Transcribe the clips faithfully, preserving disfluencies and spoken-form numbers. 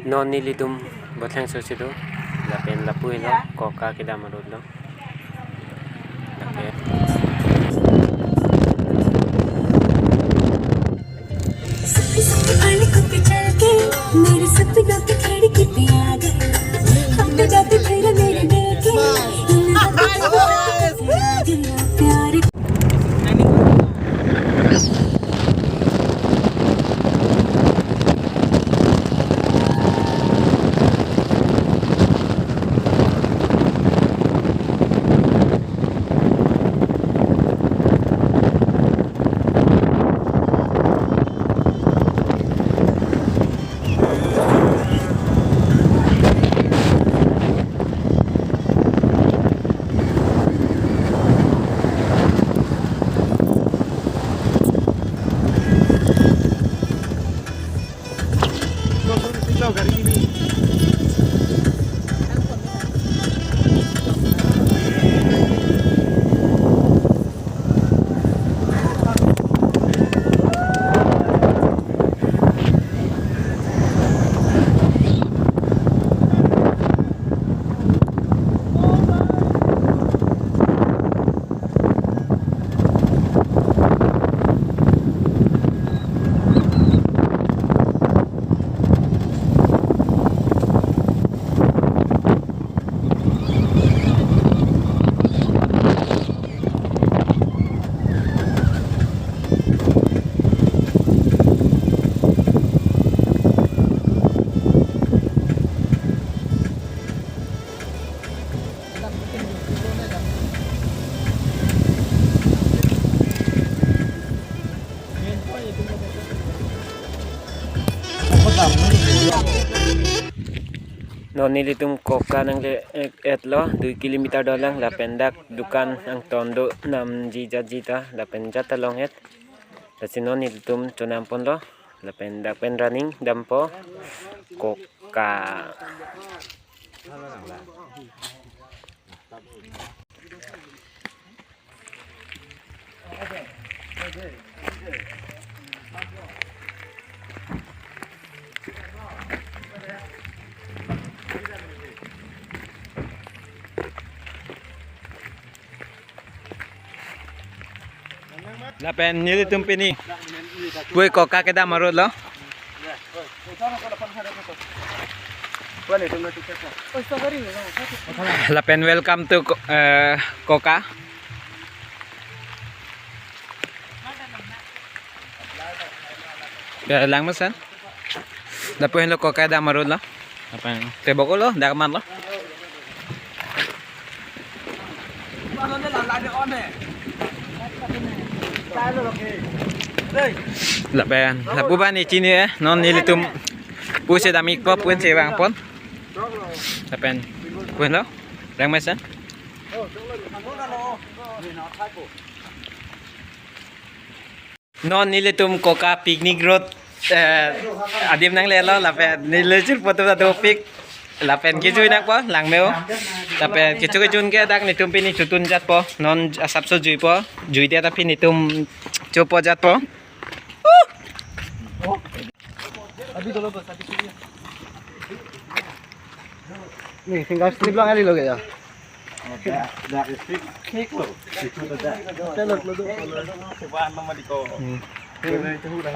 Non nelitum Bothleng Sosilo, lapen lapu helo Koka kedam a-road lo. Lapen मेरे सपनों की खिड़की पे आ गए, हम तो जाते तेरे मेरे देखे, इन आदतों को प्यार Non nelitum Koka nangle-et lo, dui kilometer dolang, lapen dak dukan angton do namji jatji ta, lapen jat ta long-et. Lasi non nelitum chonam ponlo, lapen dak pen running dampo Koka. Lapen nelitum pini pui Koka kedam a-road lo. Lapen welcome to Ko-, eh, Koka. Ya, lang mesen. Lapu henlo Koka kedam a-road lo. Lapen tebok lo, dak man lo. Lapen, lapu bani chini eh, non nelitum pusi dam-ikpo, pusi vangpon. Lapen, pu henlo, lang mesen. Non nelitum Koka picnic road, eh, adim nanglelo, lapen neli chirpo atum ta dopik, lapen kejui nangpo langme-o, lapen kecho kejun ke dak netum pini chotun jatpo, non asapso juipo, juidet aphi netum chopo jatpo. Ni finger slip lang ari loge ya. Dak, dak slip, slip lo. Itu dah. Telok lo do. Coba nama di ko. Hmm. Ini itu dah.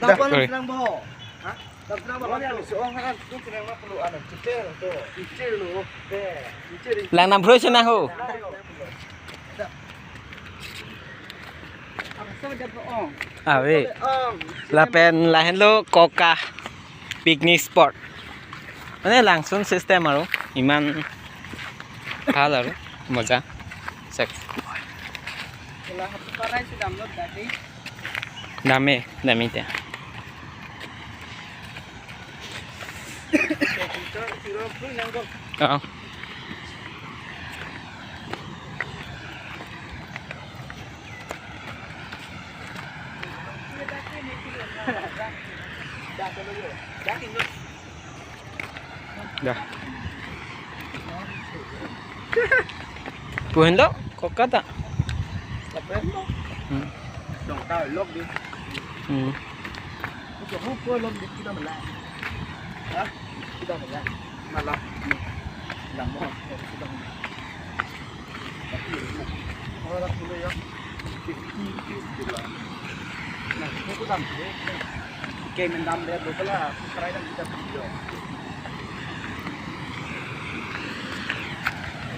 Dah, sorry. Dapat lang ba? Ha? Dapat lang ba? Soong han tu senang ma perlu anak. Cicil tu. Cicil lo. Cicil. Lang nam phroi senang ho. Ave. Lapen lahenlo Koka picnic spot. Mane langsun system aru iman bhal aru moja. Sek. Dame, dame te. Oh. Dah. Pu henlo, Koka ta. Hmm. Hmm. Hah? Kita ya. Malah. Lang mo. Sudah. Orang dah mulai ya. Nah, ini aku dam. Oke, mendam dia dulu lah. Try dan kita video.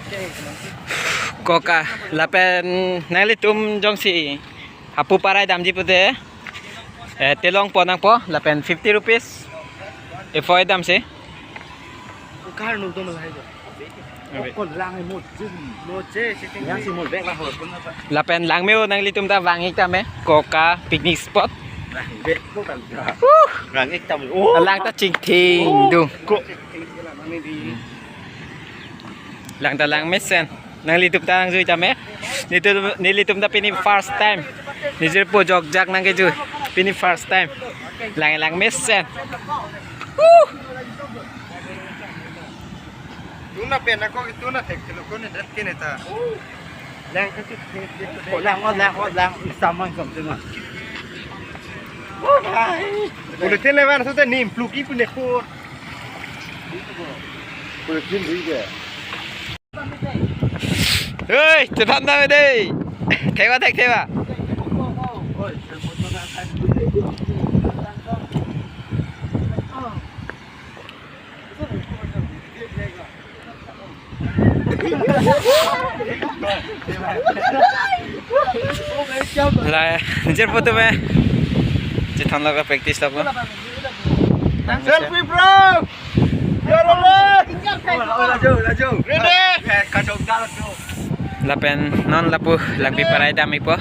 Oke, nanti. Koka, lapen nanglitum jongsi hapu parai damji pute, eh, telong po nangpo, lapen fifty rupees. E four damsi. Kar nuk dong malai do. Abe. Ko lang mo jin. Mo je, chicken. Yang si mo bek lah ho. Lapen langme-o nanglitum ta vang-ik tame. Koka picnic spot. Lang bek ko kan. Uh. Vang-ik tame. Oh. Lang ta chingthing dung. Ko. Lang ta langmesen. Nanglitum ta nangjui tame. Nelitum, nelitum ta pini first time. Nijirpo jokjak nangkejui. Pini first time. Lang langmesen. Uh. Tuna pen ako tuna thek thelo ko ne dat ke ne ta. Lang kasi thek thek. Ko lang, ko lang, ko lang. Isa man kom tuna. Oh, bhai. Pule tin levan sute nim pluki pune ko. Pule tin ri ke. Hei, chethan ta dei. Theba thek theba. La, nijirpo tame. Chethan lo ka practice lo ko. Selfie, bro. Ready? Lapen non lapu langpi parai dam-ikpo.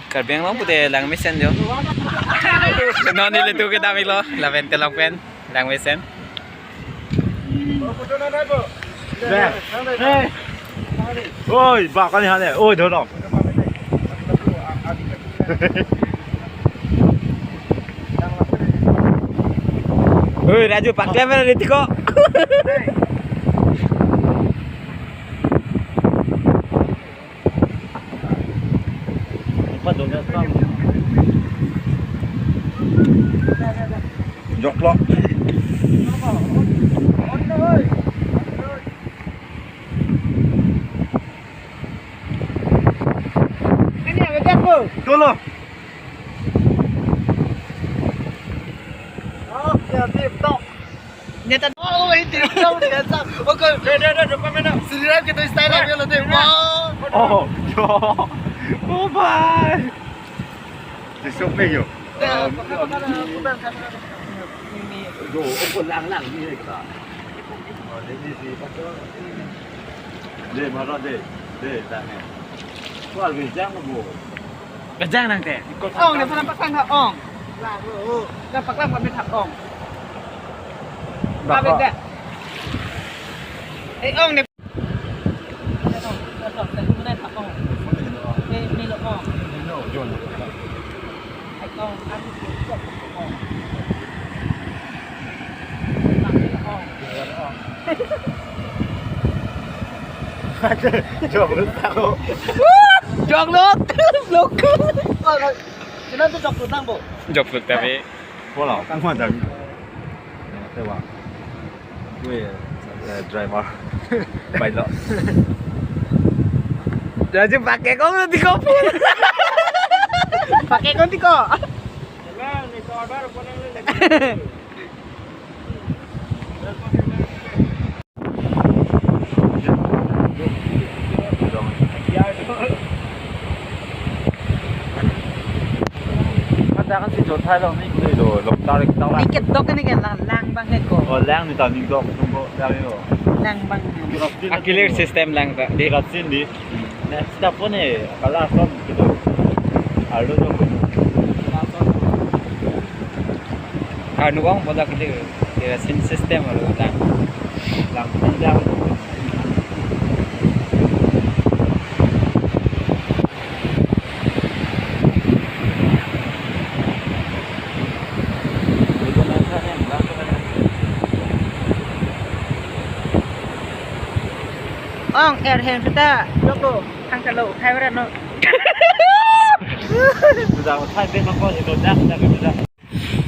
Karbi Anglong pute langmesen jo. Non nelitum ke dam-iklo, lapen telong pen langmesen. Oi, bak kani hale. Oi, dhonom. Oi, Raju, paklem na ritiko. Joklo. Dolo. Neta. Oh, ini tidak tahu dia tak. Oke. Deh, deh, deh, depan mana? Seliram kita style lagi lo deh. Wah. Oh, yo. Oh, bye. Besok lagi yo. Deh, apa, apa, apa, apa, apa, apa. Ini. Yo, oh, lang, lang, ini kita. Oh, ini si Pak. Deh, marah deh. Deh, tangan. Wah, lebih jang bu. Kejang nang te. Ong, ne pernah pasang ha ong. Lah, oh, oh. Kan paklang kami thak ong. Bak. Kami deh. Eh, ong ne. Eh, ong, ong, ong, ong, ong. Eh, melo ong. Melo, John. Ai ong, aku tu ong. Bak melo ong. Jok lut ako. Jok lut. Blok. Sila tu jok lut nang bo. Jok lut kami. Wala, tang ma tang. Tewa. Gue, eh, driver. Bailo. Raju pakai kong nanti kopi. Pakai kong tiko. Ada kan si Jothai lo ni kuli lo, lo tarik tang lang. Ni kedok ni kan lang, lang bang ke ko. Oh, lang ni tang ni dok tung ko lang yo. Lang bang. A clear system lang ta. Di kasin di. Next step ko ni, kala son gitu. Alo dong. Karnu ong bodak kali, kerosene system alo lang. Lang lang. Ong, er hem kita, loko, hang kalo, khai wara no. Sudah, khai ben mangko, sudah, sudah, sudah.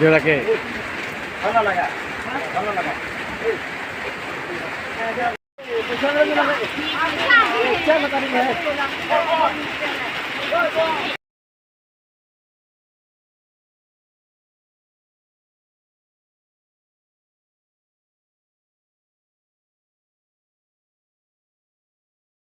Dia lagi.